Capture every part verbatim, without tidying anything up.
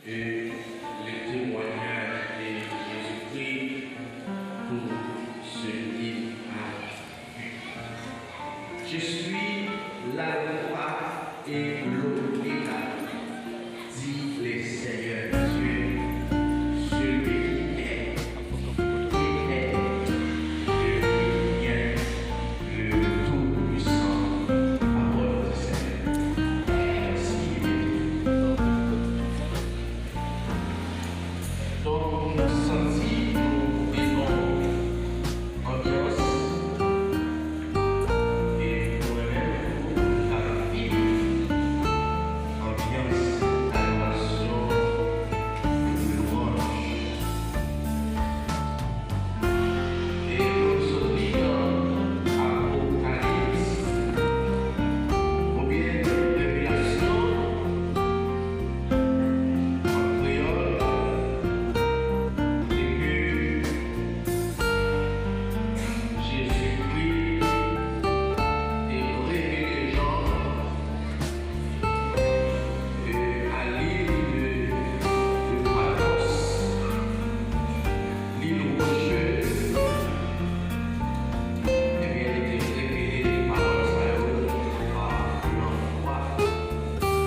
Et le témoignage de Jésus-Christ pour ce livre à vue. Je suis l'alpha et l'oméga, dit le Seigneur Dieu, celui qui est, qui est, celui qui vient, le Tout-Puissant. Parole du Seigneur. Merci. Donk, nou santi nou vin yon anbyans, e nou renmen pou nou ta viv anbyans adorasyon, de lwanj. E pou nou sot li nan Apokalips, oubyen Revelasyon, an kreyòl, kote ke Jezikri te revele Jan, e, a lil de, de Patmos, lil wochez, ebyen, li te revele pawòl sa yo pa lanvwa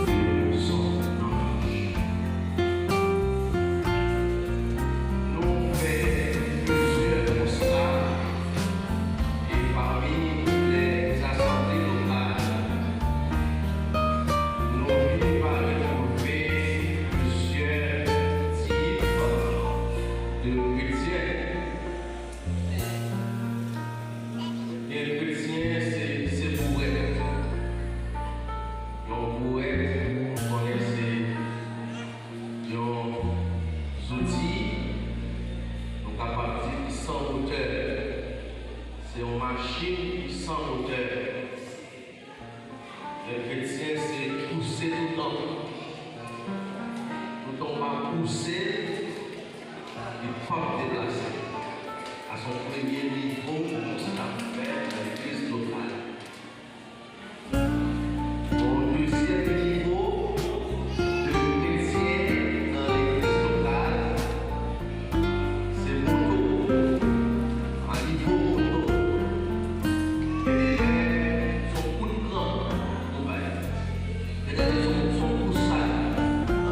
de son anj. Nou fè plizyè konsta, e pami lè asanble lokal, nou vin pa retwouve plizyè tip de kretyen. Gen kretyen, se, se bouwèt. Yon bouwèt, nou konnen se yon zouti, nou kapab di, ki san motè. Se yon machin ki san motè. Men kretyen se pouse toutan. Toutan w pa pouse l, li p ap deplase. Sa se yon premye nivo konsta n fè nan legliz lokal. Yon dezyèm nivo de kretyen nan legliz lokal, se moto, a nivo moto. Gen de lè, se yon kout kran nou bay. Gen de lè, se yon, se yon kout sak,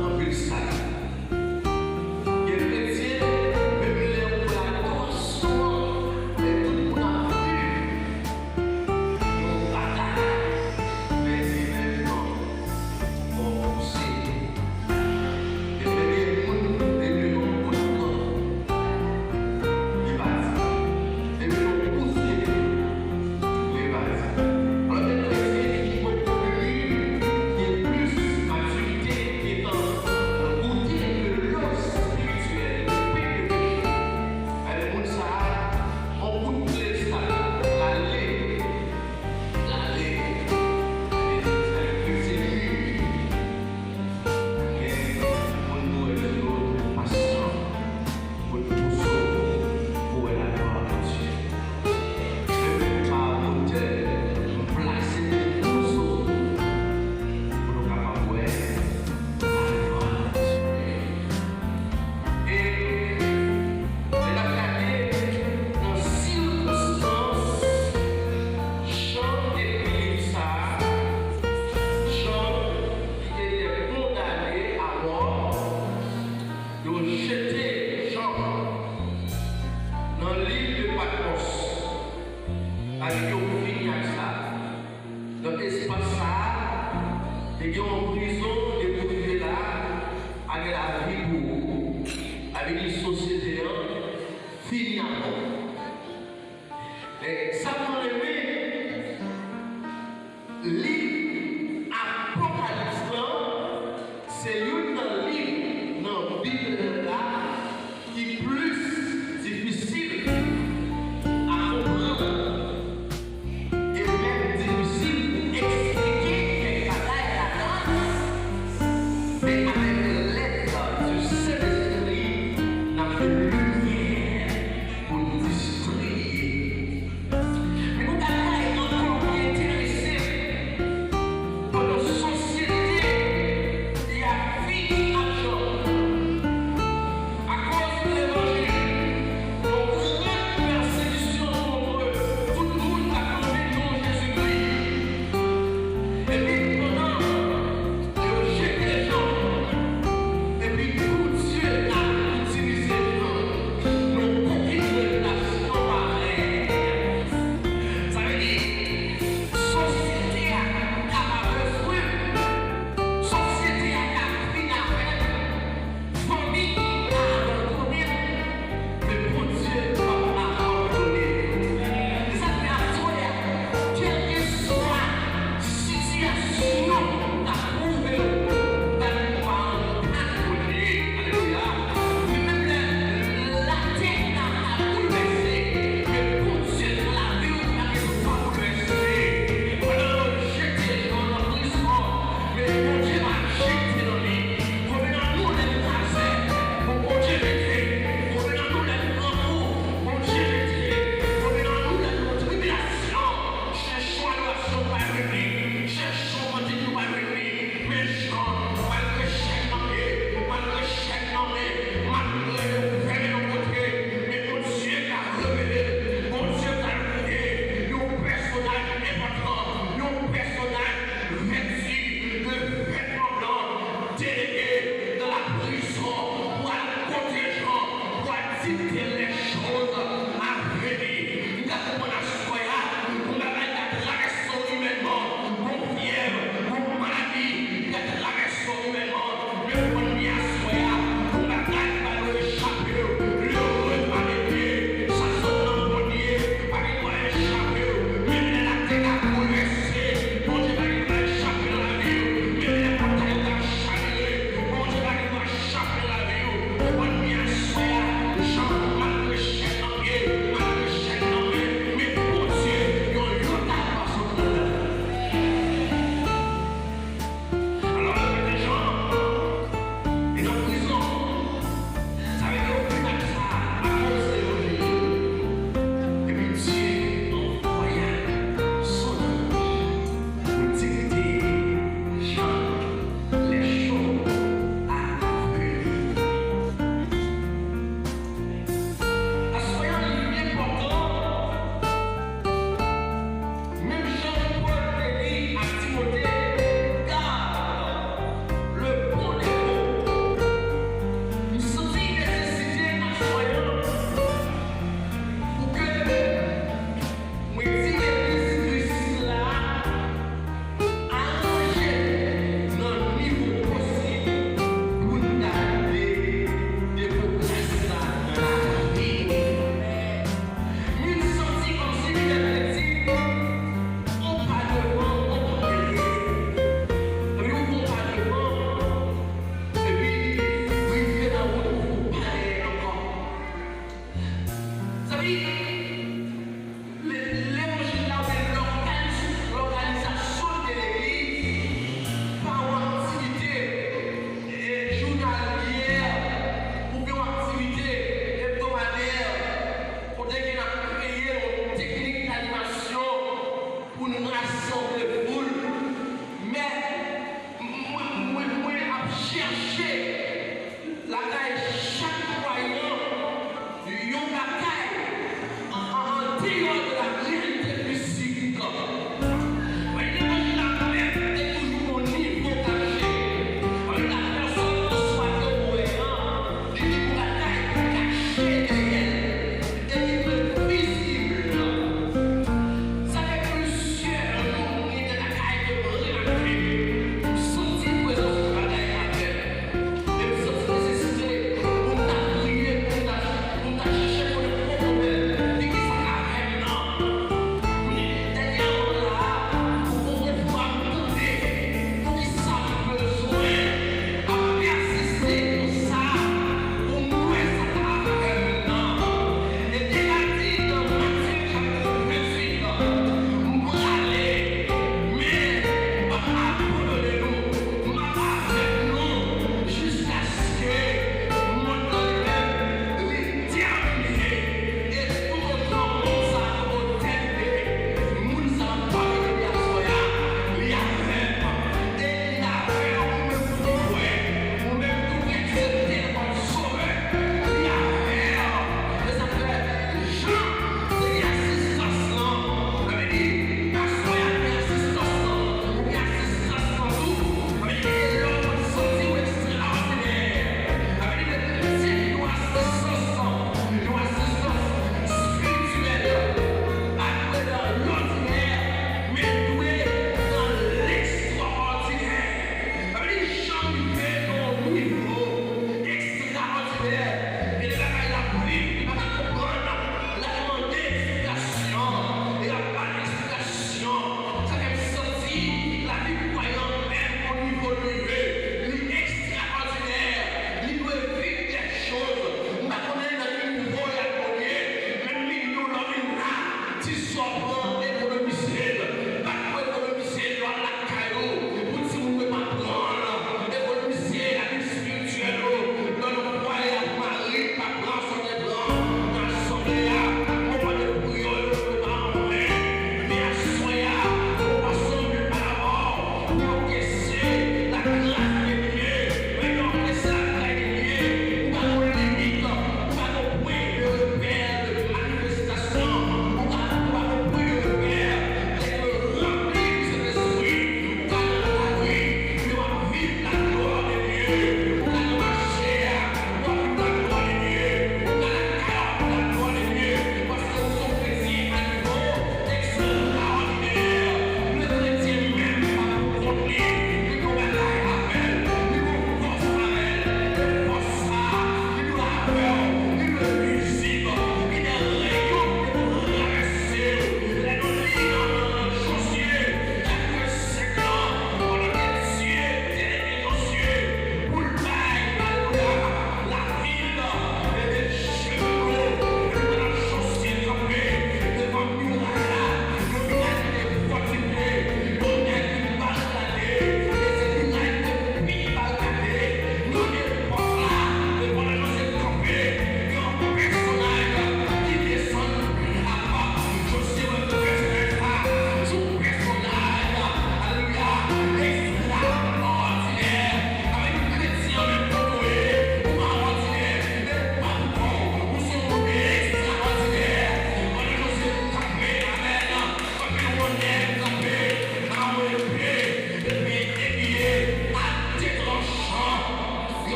anpil sak. Gen kretyen, menm lè ou wè adorasyon an, lè tout moun ap viv,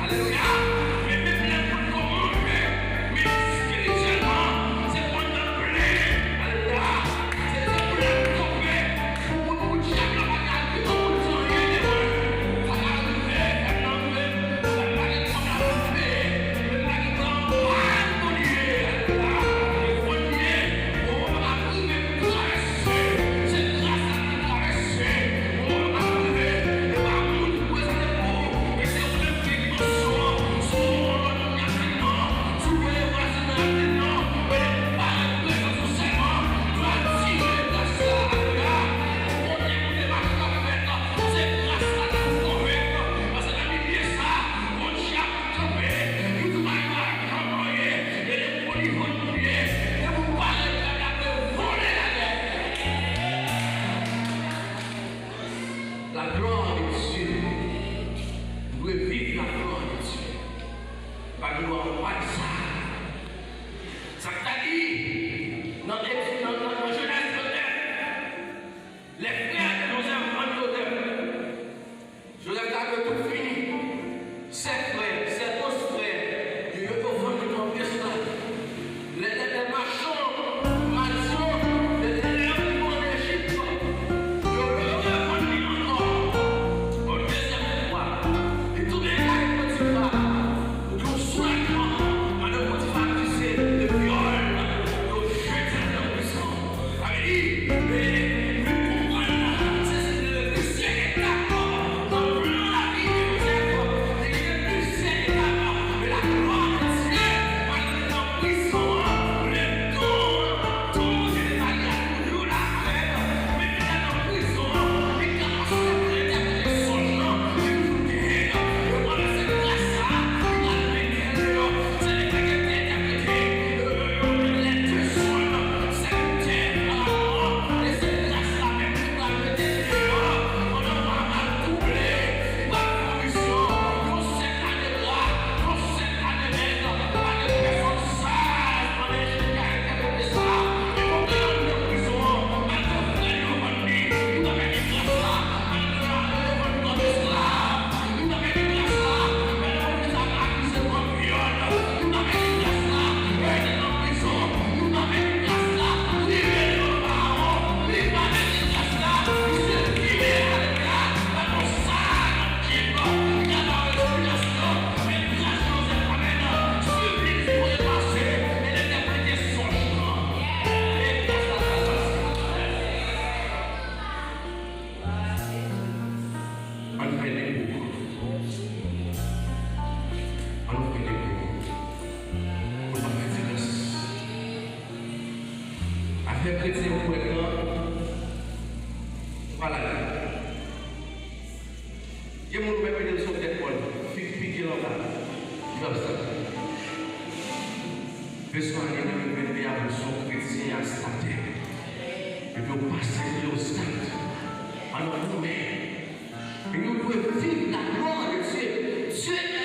Alelouya! Men menm lè moun kòmanse, men espirityèlman, se pandan plede, alelouya, se, se pou lè moun kanpe, pou, pou, pou dyab la pa ka rive, pou l di anyen de mwen. Sa ka rive, fè m nan rive, fè m pa gen kòb la pou m peye, men m pa gen tan anba Bondye, alelouya. E Bondye, bon, m ap rive, m travèse, se gras la ki travèse, bon, m ap rive, e pa moun ki prezante pou ou, e se ou menm ki gen dimansyon an, sou yon lòt moun ap vin non, sou peye vwazen nan ap vin non, men pa ret prezans ou sèlman, nou atire gras la, alelouya. Kote kote mache ap fèt, se gras la ki pou konvenk, paske nan milye sa, yon dyab kanpe, ki di w pa gen anyen, e depi w li vann pye, depi w pale, dyab la vle vole lagè. La gloire de Dieu. Nou dwe viv la gloire de Dieu. Pa gen dwa wè sa. Sa k ta di nan, nan, nan, nan Jenèz vennèf, lè frè Jozèf vann Jozèf, Jozèf ta dwe tout fini. Sè frè, sè dous frè, yo, yo, yo vann li nan esklav. Lè, lè, lè machann, machann, lè, lè, lè yo vin ann Ejip, yo, yo, yo revann li ankò. Yon dezyèm fwa, li tounen kay Potifa. Pou gen yon soulajman, pandan Potifa akize l de vyòl, yo jete l nan prizon. Sa vle di, e, nou konprann, se, se, se plizyè etap nan plan lavi de Jozèf, te gen plizyè etap, men laglwa de Dye pa t nan prizon an, letan, tan Bondye te pale a toujou la avè l, menm lè l nan prizon an, li kapab entèprete sonj lan, li toujou gen, yo travèse gras sa, li pral mete deyò, se li ki te entèprete, yo, yo, yo, lè de sonj, sèvitè Farawon an, e se gras la menm ki pral mete deyò, pandan w ap mal touble, w ap fè yon vizyon, yon sèt ane nwa, yon sèt ane nèg, pa gen pèsonn saj ann Ejip ki a entèprete sa, men kote yo nan prizon an, malgre frè yo vann li, li pa pèdi gras la, malgre yo vann li kòm esklav, li pa pèdi gras la, malgre yo vin akize l kòm vyòl, li pa pèdi gras la, lè l te nan prizon, li pa pèdi gras la, li rele Farawon, li pa pèdi gras la, misye vire, alelouya, pa gen yon saj nan Ejip ki kapab respekte gras la, men gras Jozèf, amèn, swiv li, li voye pase, e l entèprete sonj lan. E gras la, gras la. Ann fè depo. Ann fè depo. Pou n pa pèdi gras. Afè kretyen ou wè lan, ou pa lage. Gen moun ou mèt mete l sou tèt kò l, fig pike l anba, li p ap sante. Bezwen ale nan vennde a pou l se yon kretyen a statè. Epi w pase l, ou stat. Ann goumen. E nou dwe viv la gloire de Dieu. Dieu